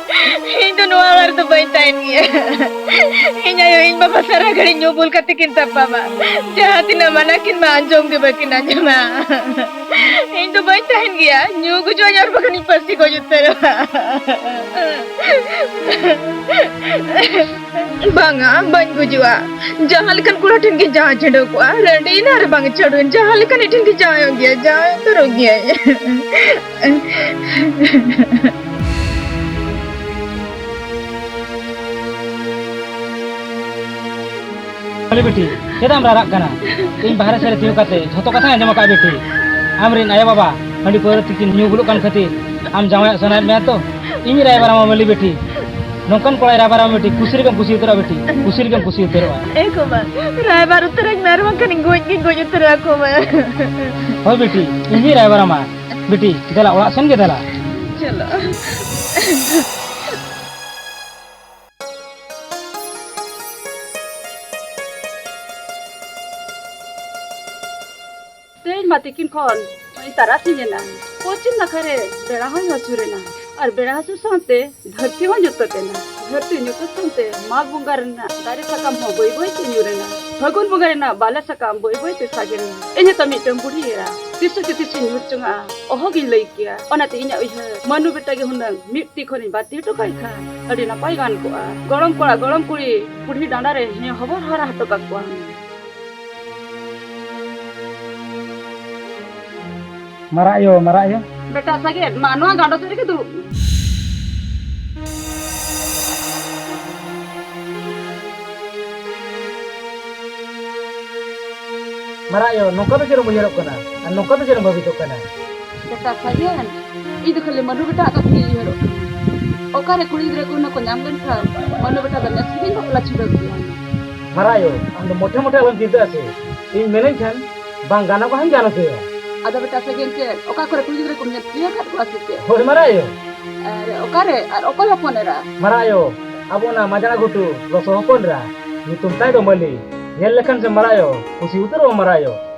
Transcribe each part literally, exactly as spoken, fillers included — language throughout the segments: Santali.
ᱤᱧ ᱫᱚ ᱱᱚᱣᱟ ᱚᱲᱟᱜ ᱨᱮᱫᱚ ᱵᱟᱹᱧ ᱛᱟᱦᱮᱱ ᱜᱮᱭᱟ᱾ ᱤᱧ ᱟᱭᱳ, ᱤᱧ ᱵᱟᱵᱟ ᱥᱟᱨᱟ ᱜᱷᱟᱹᱲᱤᱡ ᱧᱩ ᱵᱩᱞ ᱠᱟᱛᱮ ᱠᱤᱱ ᱛᱟᱯᱟᱢᱟ᱾ ᱡᱟᱦᱟᱸ ᱛᱤᱱᱟᱹᱜ ᱢᱟᱱᱟ ᱠᱤᱱ ᱢᱟ, ᱟᱸᱡᱚᱢ ᱜᱮ ᱵᱟᱹᱠᱤᱱ ᱟᱸᱡᱚᱢᱟ᱾ ᱤᱧ ᱫᱚ ᱵᱟᱹᱧ ᱛᱟᱦᱮᱱ ᱜᱮᱭᱟ, ᱧᱩ ᱜᱩᱡᱩᱜ ᱟᱹᱧ ᱟᱨ ᱵᱟᱠᱷᱟᱱᱤᱧ ᱯᱟᱹᱥᱤ ᱜᱚᱡ ᱩᱛᱟᱹᱨᱚᱜᱼᱟ᱾ ᱵᱟᱝᱟ, ᱵᱟᱹᱧ ᱜᱩᱡᱩᱜᱼᱟ᱾ ᱡᱟᱦᱟᱸ ᱞᱮᱠᱟᱱ ᱠᱚᱲᱟ ᱴᱷᱮᱱ ᱜᱮ ᱡᱟᱶᱟᱭ ᱪᱷᱟᱰᱟᱣ ᱠᱚᱜᱼᱟ, ᱨᱟᱺᱰᱤ ᱮᱱᱟ ᱟᱨ ᱵᱟᱝ ᱪᱷᱟᱰᱟᱣ ᱮᱱ, ᱡᱟᱦᱟᱸ ᱞᱮᱠᱟᱱ ᱴᱷᱮᱱ ᱜᱮ ᱡᱟᱶᱟᱭᱚᱜ ᱜᱮᱭᱟ, ᱡᱟᱶᱟᱭ ᱩᱛᱟᱹᱨᱚᱜ ᱜᱮᱭᱟᱭ᱾ ᱵᱚᱞᱮ ᱵᱤᱴᱤ, ᱪᱮᱫᱟᱜ ᱮᱢ ᱨᱟᱨᱟᱜ ᱠᱟᱱᱟ? ᱤᱧ ᱵᱟᱦᱨᱮ ᱥᱮᱫ ᱨᱮ ᱛᱤᱸᱜᱩ ᱠᱟᱛᱮ ᱡᱷᱚᱛᱚ ᱠᱟᱛᱷᱟᱧ ᱟᱸᱡᱚᱢ ᱟᱠᱟᱫ ᱵᱤᱴᱤ᱾ ᱟᱢᱨᱮᱱ ᱟᱭᱳ ᱵᱟᱵᱟ ᱦᱟᱺᱰᱤ ᱯᱟᱹᱣᱨᱟᱹ ᱛᱮᱠᱤᱱ ᱧᱩ ᱵᱩᱞᱩᱜ ᱠᱟᱱ ᱠᱷᱟᱹᱛᱤᱨ ᱟᱢ ᱡᱟᱶᱟᱭᱚᱜ ᱥᱟᱱᱟᱭᱮᱫ ᱢᱮᱭᱟ ᱛᱚ? ᱤᱧ ᱨᱟᱭᱵᱟᱨ ᱟᱢᱟ ᱢᱟᱹᱞᱤ ᱵᱤᱴᱤ᱾ ᱱᱚᱝᱠᱟᱱ ᱠᱚᱲᱟᱭ ᱨᱟᱭᱵᱟᱨ ᱟᱢᱟ ᱵᱤᱴᱤ, ᱠᱩᱥᱤ ᱨᱮᱜᱮᱢ ᱠᱩᱥᱤ ᱩᱛᱟᱹᱨᱚᱜᱼᱟ ᱵᱤᱴᱤ, ᱠᱩᱥᱤ ᱨᱮᱜᱮᱢ ᱠᱩᱥᱤ ᱩᱛᱟᱹᱨᱚᱜᱼᱟ᱾ ᱮ ᱠᱚ ᱢᱟ, ᱨᱟᱭᱵᱟᱨ ᱩᱛᱟᱹᱨᱟᱹᱧ ᱢᱮ, ᱟᱨ ᱵᱟᱝᱠᱷᱟᱱᱤᱧ ᱜᱚᱡ ᱜᱤᱧ ᱜᱚᱡ ᱩᱛᱟᱹᱨᱚᱜᱼᱟ ᱠᱚ ᱢᱟ᱾ ᱦᱳᱭ ᱵᱤᱴᱤ, ᱤᱧ ᱜᱤᱧ ᱨᱟᱭᱵᱟᱨ ᱟᱢᱟ᱾ ᱵᱤᱴᱤ, ᱫᱮᱞᱟ ᱚᱲᱟᱜ ᱥᱮᱱ ᱜᱮ ᱫᱮᱞᱟ᱾ ᱪᱚᱞᱚ᱾ ᱛᱮᱦᱮᱧ ᱢᱟ ᱛᱤᱠᱤᱱ ᱠᱷᱚᱱ ᱱᱚᱜᱼᱚᱭ ᱛᱟᱨᱟᱥᱤᱧ ᱮᱱᱟ, ᱯᱚᱪᱷᱤᱢ ᱱᱟᱠᱷᱟ ᱨᱮ ᱵᱮᱲᱟ ᱦᱚᱸᱭ ᱦᱟᱹᱥᱩᱨ ᱮᱱᱟ ᱟᱨ ᱵᱮᱲᱟ ᱦᱟᱹᱥᱩᱨ ᱥᱟᱶᱛᱮ ᱫᱷᱟᱹᱨᱛᱤ ᱦᱚᱸ ᱧᱩᱛᱟᱹᱛ ᱮᱱᱟ᱾ ᱫᱷᱟᱹᱨᱛᱤ ᱧᱩᱛᱟᱹᱛ ᱥᱟᱶᱛᱮ ᱢᱟᱜᱽ ᱵᱚᱸᱜᱟ ᱨᱮᱱᱟᱜ ᱫᱟᱨᱮ ᱥᱟᱠᱟᱢ ᱦᱚᱸ ᱵᱟᱹᱭ ᱵᱟᱹᱭ ᱛᱮ ᱧᱩᱨ ᱮᱱᱟ᱾ ᱯᱷᱟᱹᱜᱩᱱ ᱵᱚᱸᱜᱟ ᱨᱮᱱᱟᱜ ᱵᱟᱞᱮ ᱥᱟᱠᱟᱢ ᱵᱟᱹᱭ ᱵᱟᱹᱭ ᱛᱮ ᱥᱟᱜᱮᱱ ᱮᱱᱟ᱾ ᱤᱧ ᱦᱚᱸᱛᱚ ᱢᱤᱫᱴᱟᱝ ᱵᱩᱲᱦᱤ ᱮᱨᱟ, ᱛᱤᱥ ᱪᱚ ᱛᱤᱥᱤᱧ ᱧᱩᱨ ᱪᱚᱝᱟᱜᱼᱟ, ᱚᱦᱚᱜᱤᱧ ᱞᱟᱹᱭ ᱠᱮᱭᱟ᱾ ᱚᱱᱟᱛᱮ ᱤᱧᱟᱹᱜ ᱩᱭᱦᱟᱹᱨ, ᱢᱟᱹᱱᱩ ᱵᱮᱴᱟ ᱜᱮ ᱦᱩᱱᱟᱹᱝ ᱢᱤᱫ ᱛᱤ ᱠᱷᱚᱱᱤᱧ ᱵᱟᱹᱛᱤ ᱦᱚᱴᱚ ᱠᱟᱭ ᱠᱷᱟᱱ ᱟᱹᱰᱤ ᱱᱟᱯᱟᱭ ᱜᱟᱱ ᱠᱚᱜᱼᱟ᱾ ᱜᱚᱲᱚᱢ ᱠᱚᱲᱟ ᱜᱚᱲᱚᱢ ᱠᱩᱲᱤ ᱠᱩᱞᱦᱤ ᱰᱟᱸᱰᱟ ᱨᱮ ᱦᱮᱸ ᱦᱚᱵᱚᱨ ᱦᱟᱨᱟ ᱦᱚᱴᱚ ᱠᱟᱠᱚᱣᱟ᱾ ᱢᱟᱨᱟᱜ ᱟᱭᱳ, ᱢᱟᱨᱟᱜ ᱟᱭᱳ᱾ ᱵᱮᱴᱟ ᱥᱟᱜᱮᱱ, ᱢᱟ ᱱᱚᱣᱟ ᱜᱟᱸᱰᱚ ᱥᱮᱫ ᱨᱮᱜᱮ ᱫᱩᱲᱩᱵ ᱢᱮ᱾ ᱢᱟᱨᱟᱜ ᱟᱭᱳ, ᱱᱚᱝᱠᱟ ᱫᱚ ᱪᱮᱫ ᱮᱢ ᱩᱭᱦᱟᱹᱨᱚᱜ ᱠᱟᱱᱟ? ᱟᱨ ᱱᱚᱝᱠᱟ ᱫᱚ ᱪᱮᱫ ᱮᱢ ᱵᱷᱟᱹᱵᱤᱛᱚᱜ ᱠᱟᱱᱟ? ᱵᱮᱴᱟ ᱥᱟᱜᱮᱱ, ᱤᱧ ᱫᱚ ᱠᱷᱟᱹᱞᱤ ᱢᱟᱹᱱᱩ ᱵᱮᱴᱟ ᱟᱜ ᱠᱟᱛᱷᱟ ᱜᱤᱧ ᱩᱭᱦᱟᱹᱨᱚᱜ ᱠᱟᱱᱟ᱾ ᱚᱠᱟᱨᱮ ᱠᱩᱲᱤ ᱜᱤᱫᱽᱨᱟᱹ ᱠᱚ ᱦᱩᱱᱟᱹᱝ ᱠᱚ ᱧᱟᱢ ᱞᱮᱱᱠᱷᱟᱱ ᱢᱟᱹᱱᱩ ᱵᱮᱴᱟ ᱫᱚ ᱱᱮᱥ ᱜᱮᱧ ᱵᱟᱯᱞᱟ ᱪᱷᱩᱰᱟᱹᱣ ᱠᱮᱭᱟ᱾ ᱢᱟᱨᱟᱜ ᱟᱭᱳ, ᱟᱢ ᱫᱚ ᱢᱚᱴᱷᱮ ᱢᱚᱴᱷᱮ ᱟᱞᱚᱢ ᱪᱤᱱᱛᱟᱹᱜᱼᱟ ᱥᱮ᱾ ᱤᱧ ᱢᱮᱱᱟᱹᱧ ᱠᱷᱟᱱ ᱵᱟᱝ ᱜᱟᱱᱚᱜ ᱠᱟᱱ ᱦᱚᱸᱧ ᱜᱟᱱ ᱦᱚᱪᱚᱭᱟ᱾ ᱟᱫᱚ ᱵᱮᱴᱟ ᱥᱟᱜᱮᱱ ᱪᱮᱫ, ᱚᱠᱟ ᱠᱚᱨᱮ ᱠᱩᱲᱤ ᱜᱤᱫᱽᱨᱟᱹ ᱠᱚᱢ ᱧᱮᱞ ᱛᱤᱭᱳᱜ ᱟᱠᱟᱫ ᱠᱚᱣᱟ ᱥᱮ ᱪᱮᱫ? ᱦᱳᱭ ᱢᱟᱨᱟᱜ ᱟᱭᱳ᱾ ᱟᱨ ᱚᱠᱟᱨᱮ? ᱟᱨ ᱚᱠᱚᱭ ᱦᱚᱯᱚᱱ ᱮᱨᱟ? ᱢᱟᱨᱟᱜ ᱟᱭᱳ, ᱟᱵᱚ ᱚᱱᱟ ᱢᱟᱡᱟᱱᱟ ᱜᱷᱩᱴᱩ ᱞᱚᱥᱚ ᱦᱚᱯᱚᱱ ᱮᱨᱟ, ᱧᱩᱛᱩᱢ ᱛᱟᱭ ᱫᱚ ᱢᱟᱹᱞᱤ᱾ ᱧᱮᱞ ᱞᱮᱠᱷᱟᱱ ᱥᱮ ᱢᱟᱨᱟᱜ ᱟᱭᱳ, ᱠᱩᱥᱤ ᱩᱛᱟᱹᱨᱚᱜ ᱟᱢ ᱢᱟᱨᱟᱜ ᱟᱭᱳ᱾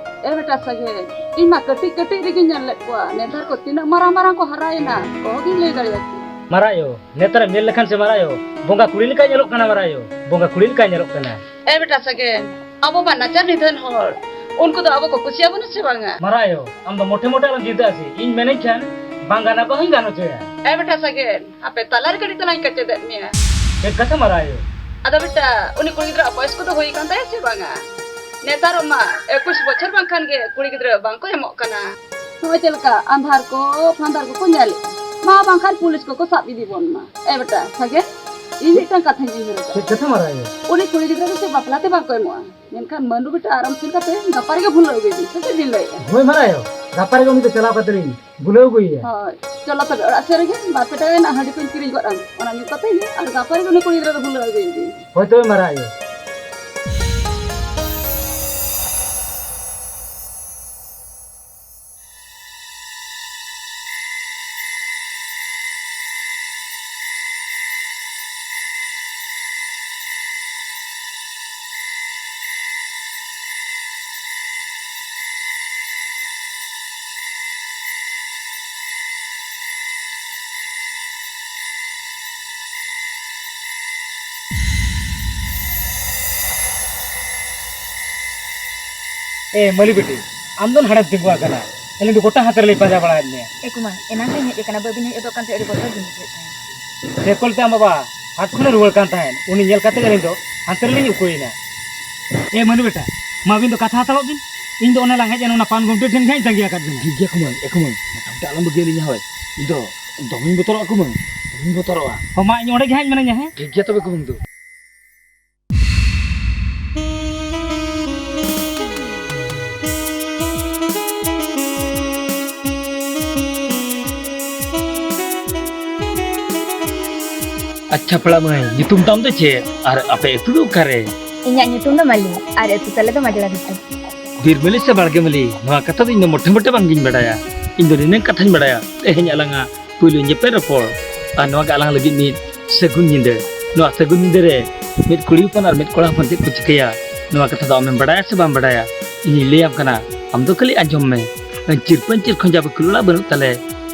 ᱮ ᱵᱮᱴᱟ ᱥᱟᱜᱮᱱ, ᱤᱧ ᱢᱟ ᱠᱟᱹᱴᱤᱡ ᱠᱟᱹᱴᱤᱡ ᱨᱮᱜᱮᱧ ᱧᱮᱞ ᱞᱮᱫ ᱠᱚᱣᱟ, ᱱᱮᱛᱟᱨ ᱠᱚ ᱛᱤᱱᱟᱹᱜ ᱢᱟᱨᱟᱝ ᱢᱟᱨᱟᱝ ᱠᱚ ᱦᱟᱨᱟᱭᱮᱱᱟ, ᱚᱦᱚᱜᱤᱧ ᱞᱟᱹᱭ ᱫᱟᱲᱮᱭᱟᱠᱚᱣᱟ᱾ ᱢᱟᱨᱟᱭᱳ, ᱱᱮᱛᱟᱨ ᱮᱢ ᱧᱮᱞ ᱞᱮᱠᱷᱟᱱ ᱥᱮ ᱢᱟᱨᱟᱭᱳ, ᱵᱚᱸᱜᱟ ᱠᱩᱲᱤ ᱞᱮᱠᱟᱭ ᱧᱮᱞᱚᱜ ᱠᱟᱱᱟ ᱢᱟᱨᱟᱭᱳ, ᱵᱚᱸᱜᱟ ᱠᱩᱲᱤ ᱞᱮᱠᱟᱭ ᱧᱮᱞᱚᱜ ᱠᱟᱱᱟ᱾ ᱮ ᱵᱮᱴᱟ ᱥᱟᱜᱮᱱ, ᱟᱵᱚ ᱢᱟ ᱱᱟᱪᱟᱨ ᱱᱤᱫᱷᱟᱹᱱ ᱦᱚᱲ, ᱩᱱᱠᱩ ᱫᱚ ᱟᱵᱚ ᱠᱚ ᱠᱩᱥᱤᱭᱟᱵᱚᱱᱟ ᱥᱮ ᱵᱟᱝᱟ? ᱢᱟᱨᱟᱭᱳ, ᱟᱢ ᱫᱚ ᱢᱚᱴᱷᱮ ᱢᱚᱴᱷᱮ ᱟᱞᱚᱢ ᱡᱤᱫᱟᱹᱜᱼᱟ ᱥᱮ, ᱤᱧ ᱢᱮᱱᱟᱹᱧ ᱠᱷᱟᱱ ᱵᱟᱝ ᱜᱟᱱᱟ ᱵᱟᱝ ᱦᱚᱸᱧ ᱜᱟᱱ ᱦᱚᱪᱚᱭᱟ᱾ ᱮ ᱵᱮᱴᱟ ᱥᱟᱜᱮᱱ, ᱟᱯᱮ ᱛᱟᱞᱟ ᱨᱮ ᱠᱟᱹᱴᱤᱡ ᱛᱟᱞᱟᱝ ᱠᱮᱪᱮᱫᱮᱫ ᱢᱮᱭᱟ᱾ ᱪᱮᱫ ᱠᱟᱛᱷᱟ ᱢᱟᱨᱟᱭᱳ? ᱟᱫᱚ ᱵᱮᱴᱟ, ᱩᱱᱤ ᱠᱩᱲᱤ ᱜᱤᱫᱽᱨᱟᱹᱣᱟᱜ ᱵᱚᱭᱮᱥ ᱠᱚᱫᱚ ᱦᱩᱭ ᱟᱠᱟᱱ ᱛᱟᱭᱟ ᱥᱮ ᱵᱟᱝᱟ? ᱱᱮᱛᱟᱨ ᱢᱟ ᱮᱠᱩᱥ ᱵᱚᱪᱷᱚᱨ ᱵᱟᱝᱠᱷᱟᱱ ᱜᱮ ᱠᱩᱲᱤ ᱜᱤᱫᱽᱨᱟᱹ ᱵᱟᱝᱠᱚ ᱮᱢᱚᱜ ᱠᱟᱱᱟ᱾ ᱱᱚᱜᱼᱚᱭ ᱪᱮᱫ ᱞᱮᱠᱟ ᱟᱸᱫᱷᱟᱨ ᱠᱚ ᱯᱷᱟᱸᱫᱟᱨ ᱠᱚᱠᱚ ᱧᱮᱞᱮᱫᱼᱟ, ᱢᱟ ᱵᱟᱝᱠᱷᱟᱱ ᱯᱩᱞᱤᱥ ᱠᱚᱠᱚ ᱥᱟᱵ ᱤᱫᱤ ᱵᱚᱱ ᱢᱟ᱾ ᱮ ᱵᱮᱴᱟ ᱥᱟᱜᱮᱱ, ᱤᱧ ᱢᱤᱫᱴᱟᱝ ᱠᱟᱛᱷᱟᱧ ᱩᱭᱦᱟᱹᱨ ᱟᱠᱟᱫᱼᱟ᱾ ᱪᱮᱫ ᱠᱟᱛᱷᱟ ᱢᱟᱨᱟᱭᱳ? ᱩᱱᱤ ᱠᱩᱲᱤ ᱜᱤᱫᱽᱨᱟᱹ ᱫᱚ ᱥᱮ ᱵᱟᱯᱞᱟ ᱛᱮ ᱵᱟᱝᱠᱚ ᱮᱢᱚᱜᱼᱟ, ᱢᱮᱱᱠᱷᱟᱱ ᱢᱟᱹᱱᱩ ᱵᱮᱴᱟ ᱟᱨ ᱟᱢ ᱥᱮᱱ ᱠᱟᱛᱮ ᱜᱟᱯᱟ ᱨᱮᱜᱮ ᱵᱷᱩᱞᱟᱹᱣ ᱟᱹᱜᱩᱭ ᱵᱤᱱ, ᱥᱮ ᱪᱮᱫ ᱵᱤᱱ ᱞᱟᱹᱭᱮᱫᱼᱟ? ᱦᱳᱭ ᱢᱟᱨᱟᱭᱳ, ᱜᱟᱯᱟ ᱨᱮᱜᱮ ᱩᱱᱤ ᱫᱚ ᱪᱟᱞᱟᱣ ᱠᱟᱛᱮ ᱞᱤᱧ ᱵᱷᱩᱞᱟᱹᱣ ᱟᱹᱜᱩᱭᱮᱭᱟ᱾ ᱦᱳᱭ, ᱪᱚᱞᱚ ᱛᱚᱵᱮ ᱚᱲᱟᱜ ᱥᱮᱫ ᱨᱮᱜᱮ ᱵᱟᱨ ᱯᱮ ᱴᱟᱠᱟ ᱨᱮᱱᱟᱜ ᱦᱟᱺᱰᱤ ᱠᱚᱧ ᱠᱤᱨᱤᱧ ᱜᱚᱫ ᱟᱢ, ᱚᱱᱟ ᱧᱩ ᱠᱟᱛᱮ ᱜᱮ ᱟᱨ ᱜᱟᱯᱟ ᱨᱮᱜᱮ ᱩᱱᱤ ᱠᱩᱲᱤ ᱜᱤᱫᱽᱨᱟᱹ ᱫᱚ ᱵᱷᱩᱞᱟᱹᱣ ᱟᱹᱜᱩᱭ ᱵᱤᱱ᱾ ᱦᱳᱭ ᱛᱚᱵᱮ ᱢᱟᱨᱟᱭᱳ᱾ ᱮ ᱢᱟᱹᱞᱤ ᱵᱤᱴᱤ, ᱟᱢ ᱫᱚ ᱱᱟᱰᱮᱢ ᱛᱤᱸᱜᱩ ᱟᱠᱟᱱᱟ, ᱟᱹᱞᱤᱧ ᱫᱚ ᱜᱚᱴᱟ ᱦᱟᱱᱛᱮ ᱨᱮᱞᱤᱧ ᱯᱟᱸᱡᱟ ᱵᱟᱲᱟᱭᱮᱫ ᱢᱮᱭᱟ᱾ ᱮ ᱠᱩᱢᱟᱹᱝ, ᱮᱱᱟᱝ ᱨᱤᱧ ᱦᱮᱡ ᱟᱠᱟᱱᱟ, ᱵᱟᱹᱵᱤᱱ ᱦᱮᱡ ᱦᱚᱫᱚᱜ ᱠᱟᱱ ᱛᱮ ᱟᱹᱰᱤ ᱵᱚᱛᱚᱨ ᱜᱤᱧ ᱵᱩᱡᱷᱟᱹᱣᱮᱫ ᱛᱟᱦᱮᱸᱫ᱾ ᱥᱮ ᱠᱚᱞ ᱛᱮ ᱟᱢ ᱵᱟᱵᱟ ᱦᱟᱴ ᱠᱷᱚᱱᱮ ᱨᱩᱣᱟᱹᱲ ᱠᱟᱱ ᱛᱟᱦᱮᱸᱫ, ᱩᱱᱤ ᱧᱮᱞ ᱠᱟᱛᱮ ᱜᱮ ᱟᱹᱞᱤᱧ ᱫᱚ ᱦᱟᱱᱛᱮ ᱨᱮᱞᱤᱧ ᱩᱠᱩᱭᱮᱱᱟ᱾ ᱮ ᱢᱟᱹᱱᱩ ᱵᱮᱴᱟ, ᱢᱟ ᱟᱹᱵᱤᱱ ᱫᱚ ᱠᱟᱛᱷᱟ ᱦᱟᱛᱟᱲᱚᱜ ᱵᱤᱱ, ᱤᱧ ᱫᱚ ᱚᱱᱮ ᱞᱟᱝ ᱦᱮᱡ ᱮᱱ ᱚᱱᱟ ᱯᱟᱱ ᱜᱩᱢᱴᱤ ᱴᱷᱮᱱ ᱜᱮ ᱦᱟᱸᱜ ᱤᱧ ᱛᱟᱺᱜᱤ ᱟᱠᱟᱫ ᱵᱤᱱᱟ᱾ ᱴᱷᱤᱠ ᱜᱮᱭᱟ ᱠᱩᱢᱟᱹᱝ, ᱮ ᱠᱩᱢᱟᱹᱝ, ᱢᱚᱴᱟᱢᱩᱴᱤ ᱟᱞᱚᱢ ᱵᱟᱹᱜᱤᱭᱟᱹᱞᱤᱧᱟ ᱦᱳᱭ, ᱤᱧ ᱫᱚ ᱫᱚᱢᱮᱧ ᱵᱚᱛᱚᱨᱚᱜᱼᱟ ᱠᱩᱢᱟᱹᱝ, ᱫᱚᱢᱮᱧ ᱵᱚᱛᱚᱨᱚᱜᱼᱟ᱾ ᱦᱚᱸ ᱢᱟ, ᱤᱧ ᱚᱸᱰᱮ ᱜᱮ ᱦᱟᱸᱜ ᱤᱧ ᱢᱮᱱᱟᱧᱟ, ᱦᱮᱸ? ᱴᱷᱤᱠ ᱜᱮᱭᱟ ᱛᱚᱵᱮ ᱠᱩᱢᱟᱹᱝ ᱫᱚ᱾ ᱟᱪᱪᱷᱟ ᱯᱮᱲᱟ ᱢᱟᱹᱭ, ᱧᱩᱛᱩᱢ ᱛᱟᱢ ᱫᱚ ᱪᱮᱫ? ᱟᱨ ᱟᱯᱮ ᱟᱹᱛᱩ ᱫᱚ ᱚᱠᱟᱨᱮ? ᱤᱧᱟᱜ ᱧᱩᱛᱩᱢ ᱫᱚ ᱢᱟᱹᱞᱤ, ᱟᱨ ᱟᱹᱛᱩ ᱛᱟᱞᱮ ᱫᱚ ᱢᱟᱡᱽᱲᱟ ᱜᱷᱩᱴᱩ᱾ ᱵᱤᱨ ᱢᱟᱹᱞᱤ ᱥᱮ ᱵᱟᱲᱜᱮ ᱢᱟᱹᱞᱤ, ᱱᱚᱣᱟ ᱠᱟᱛᱷᱟ ᱫᱚ ᱤᱧ ᱫᱚ ᱢᱚᱴᱷᱮ ᱢᱚᱴᱷᱮ ᱵᱟᱝ ᱜᱤᱧ ᱵᱟᱰᱟᱭᱟ᱾ ᱤᱧ ᱫᱚ ᱱᱤᱱᱟᱹᱝ ᱠᱟᱛᱷᱟᱧ ᱵᱟᱰᱟᱭᱟ, ᱛᱮᱦᱮᱧ ᱟᱞᱟᱝᱟᱜ ᱯᱩᱭᱞᱩ ᱧᱮᱯᱮᱞ ᱨᱚᱯᱚᱲ, ᱟᱨ ᱱᱚᱣᱟ ᱜᱮ ᱟᱞᱟᱝ ᱞᱟᱹᱜᱤᱫ ᱢᱤᱫ ᱥᱟᱹᱜᱩᱱ ᱧᱤᱫᱟᱹ᱾ ᱱᱚᱣᱟ ᱥᱟᱹᱜᱩᱱ ᱧᱤᱫᱟᱹ ᱨᱮ ᱢᱤᱫ ᱠᱩᱲᱤ ᱦᱚᱯᱚᱱ ᱟᱨ ᱢᱤᱫ ᱠᱚᱲᱟ ᱦᱚᱯᱚᱱ ᱪᱮᱫ ᱠᱚ ᱪᱤᱠᱟᱹᱭᱟ, ᱱᱚᱣᱟ ᱠᱟᱛᱷᱟ ᱫᱚ ᱟᱢᱮᱢ ᱵᱟᱰᱟᱭᱟ ᱥᱮ ᱵᱟᱢ ᱵᱟᱰᱟᱭᱟ? ᱤᱧᱤᱧ ᱞᱟᱹᱭᱟᱢ ᱠᱟᱱᱟ, ᱟᱢ ᱫᱚ ᱠᱷᱟᱹᱞᱤ ᱟᱸᱡᱚᱢ ᱢᱮ᱾ ᱟᱹᱧᱪᱤᱨ ᱯᱟᱹᱧᱪᱤᱨ ᱠᱷᱚᱸᱡᱟ ᱵᱟᱹᱠᱩᱞ ᱚᱲᱟᱜ ᱵᱟᱹᱱᱩᱜ ᱛᱟᱞᱮ,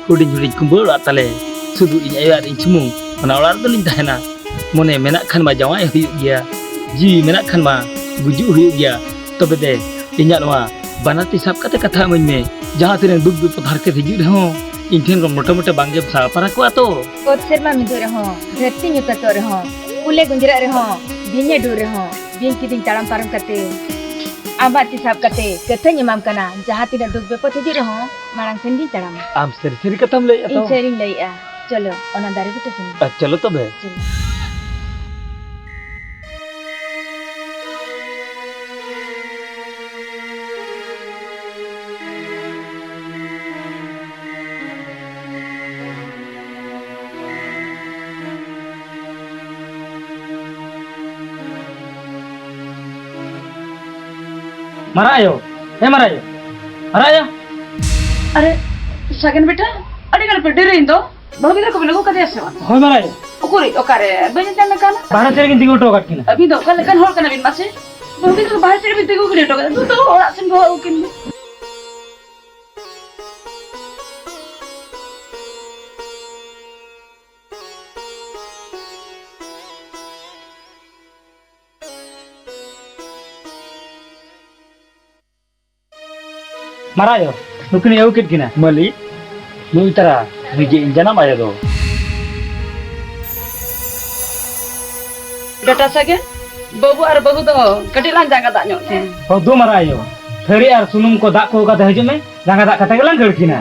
ᱦᱩᱰᱤᱧ ᱦᱩᱰᱤᱧ ᱠᱩᱢᱵᱟᱹ ᱚᱲᱟᱜ ᱛᱟᱞᱮ᱾ ᱥᱩᱫᱷᱩ ᱤᱧ ᱟᱭᱳ ᱟᱨ ᱤᱧ ᱥᱩᱢᱩᱝ ᱚᱱᱟ ᱚᱲᱟᱜ ᱨᱮᱫᱚ ᱞᱤᱧ ᱛᱟᱦᱮᱱᱟ᱾ ᱢᱚᱱᱮ ᱢᱮᱱᱟᱜ ᱠᱷᱟᱱ ᱢᱟ ᱡᱟᱶᱟᱭ ᱦᱩᱭᱩᱜ ᱜᱮᱭᱟ, ᱡᱤᱣᱤ ᱢᱮᱱᱟᱜ ᱠᱷᱟᱱ ᱢᱟ ᱜᱩᱡᱩᱜ ᱦᱩᱭᱩᱜ ᱜᱮᱭᱟ᱾ ᱛᱚᱵᱮ ᱫᱮ, ᱤᱧᱟᱹᱜ ᱱᱚᱣᱟ ᱵᱟᱱᱟᱨ ᱛᱤ ᱥᱟᱵ ᱠᱟᱛᱮ ᱠᱟᱛᱷᱟ ᱤᱢᱟᱹᱧ ᱢᱮ᱾ ᱡᱟᱦᱟᱸ ᱛᱤᱱᱟᱹᱜ ᱫᱩᱠ ᱵᱤᱯᱚᱫ ᱦᱟᱨᱠᱮᱛ ᱦᱤᱡᱩᱜ ᱨᱮᱦᱚᱸ, ᱤᱧ ᱴᱷᱮᱱ ᱠᱷᱚᱱ ᱢᱚᱴᱮ ᱢᱚᱴᱮ ᱵᱟᱝ ᱜᱮᱢ ᱥᱟᱦᱟ ᱯᱟᱨᱟ ᱠᱚᱣᱟ ᱛᱚ? ᱚᱛ ᱥᱮᱨᱢᱟ ᱢᱤᱫᱚᱜ ᱨᱮᱦᱚᱸ, ᱫᱷᱟᱹᱨᱛᱤ ᱧᱩᱛᱟᱹᱛᱚᱜ ᱨᱮᱦᱚᱸ, ᱩᱞᱮ ᱜᱩᱸᱡᱨᱟᱜ ᱨᱮᱦᱚᱸ, ᱵᱤᱧᱮ ᱰᱩᱨ ᱨᱮᱦᱚᱸ, ᱵᱤᱧ ᱠᱤᱫᱤᱧ ᱛᱟᱲᱟᱢ ᱯᱟᱨᱚᱢ ᱠᱟᱛᱮ, ᱟᱢᱟᱜ ᱛᱤ ᱥᱟᱵ ᱠᱟᱛᱮ ᱠᱟᱹᱛᱷᱟᱹᱧ ᱮᱢᱟᱢ ᱠᱟᱱᱟ, ᱡᱟᱦᱟᱸ ᱛᱤᱱᱟᱹᱜ ᱫᱩᱠ ᱵᱤᱯᱚᱫ ᱦᱤᱡᱩᱜ ᱨᱮᱦᱚᱸ, ᱢᱟᱲᱟᱝ ᱥᱮᱱ ᱜᱤᱧ ᱛᱟᱲᱟᱢᱟ᱾ ᱟᱢ ᱥᱟᱹᱨᱤ ᱥᱟᱹᱨᱤ ᱠᱟᱛᱷᱟᱢ ᱞᱟᱹᱭᱮᱫᱼᱟ ᱛᱚ? ᱤᱧ ᱥᱟᱹᱨᱤᱧ ᱞᱟᱹᱭᱮᱫᱼᱟ᱾ ᱪᱚᱞᱚ, ᱚᱱᱟ ᱫᱟᱨᱮ ᱵᱩᱴᱟᱹ ᱥᱮᱱ᱾ ᱟᱨ ᱪᱚᱞᱚ ᱛᱚᱵᱮ᱾ ᱪᱚᱞᱚ᱾ ᱢᱟᱨᱟᱝ ᱟᱭᱳ, ᱮ ᱢᱟᱨᱟᱝ ᱟᱭᱳ, ᱢᱟᱨᱟᱝ ᱟᱭᱳ᱾ ᱟᱨᱮ, ᱥᱟᱜᱮᱱ ᱵᱮᱴᱟ, ᱟᱹᱰᱤ ᱜᱟᱱ ᱯᱮ ᱰᱮᱨᱤᱭᱮᱱ ᱫᱚ᱾ ᱵᱟᱹᱦᱩ ᱜᱤᱫᱽᱨᱟᱹ ᱠᱚᱵᱤᱱ ᱟᱹᱜᱩ ᱠᱟᱫᱮᱭᱟ ᱥᱮ ᱵᱟᱝ? ᱦᱳᱭ ᱢᱟᱨᱟᱝ ᱟᱭᱳ᱾ ᱩᱠᱩᱨᱤᱡ, ᱚᱠᱟᱨᱮ? ᱵᱟᱹᱧ ᱧᱟᱢᱮ ᱠᱟᱱᱟ᱾ ᱵᱟᱦᱨᱮ ᱥᱮᱫ ᱨᱮᱜᱤᱧ ᱛᱤᱸᱜᱩ ᱦᱚᱴᱚ ᱟᱠᱟᱫ ᱠᱤᱱᱟ᱾ ᱟᱹᱵᱤᱱ ᱫᱚ ᱚᱠᱟ ᱞᱮᱠᱟᱱ ᱦᱚᱲ ᱠᱟᱱᱟ ᱵᱤᱱ ᱢᱟᱥᱮ? ᱵᱟᱹᱦᱩ ᱜᱤᱫᱽᱨᱟᱹ ᱫᱚ ᱵᱟᱦᱨᱮ ᱥᱮᱫ ᱨᱮᱵᱤᱱ ᱛᱤᱸᱜᱩ ᱜᱤᱰᱤ ᱦᱚᱴᱚ ᱠᱟᱫᱟ᱾ ᱫᱩ ᱫᱚ ᱚᱲᱟᱜ ᱥᱮᱱ ᱜᱚᱦᱚᱲ ᱟᱹᱜᱩ ᱠᱤᱱ ᱵᱤᱱ᱾ ᱢᱟᱨᱟᱝ ᱟᱭᱳ, ᱱᱩᱠᱤᱱ ᱟᱹᱜᱩ ᱠᱮᱫ ᱠᱤᱱᱟ᱾ ᱢᱟᱹᱞᱤᱠ, ᱱᱩᱭ ᱛᱟᱨᱟ ᱱᱤᱡᱮ ᱤᱧ ᱡᱟᱱᱟᱢ ᱟᱭᱳ ᱫᱚ᱾ ᱵᱮᱴᱟ ᱥᱟᱜᱮᱱ, ᱵᱟᱹᱵᱩ ᱟᱨ ᱵᱟᱹᱦᱩ ᱫᱚ ᱠᱟᱹᱴᱤᱡ ᱞᱟᱝ ᱡᱟᱸᱜᱟ ᱫᱟᱜ ᱧᱚᱜ ᱠᱤᱱ᱾ ᱦᱚᱸ, ᱫᱩ ᱢᱟᱨᱟᱝ ᱟᱭᱳ, ᱛᱷᱟᱹᱨᱤ ᱟᱨ ᱥᱩᱱᱩᱢ ᱠᱚ ᱫᱟᱜ ᱠᱚ ᱠᱟᱛᱮ ᱦᱤᱡᱩᱜ ᱢᱮ, ᱡᱟᱸᱜᱟ ᱫᱟᱜ ᱠᱟᱛᱮ ᱜᱮᱞᱟᱝ ᱠᱷᱟᱹᱲ ᱠᱤᱱᱟ᱾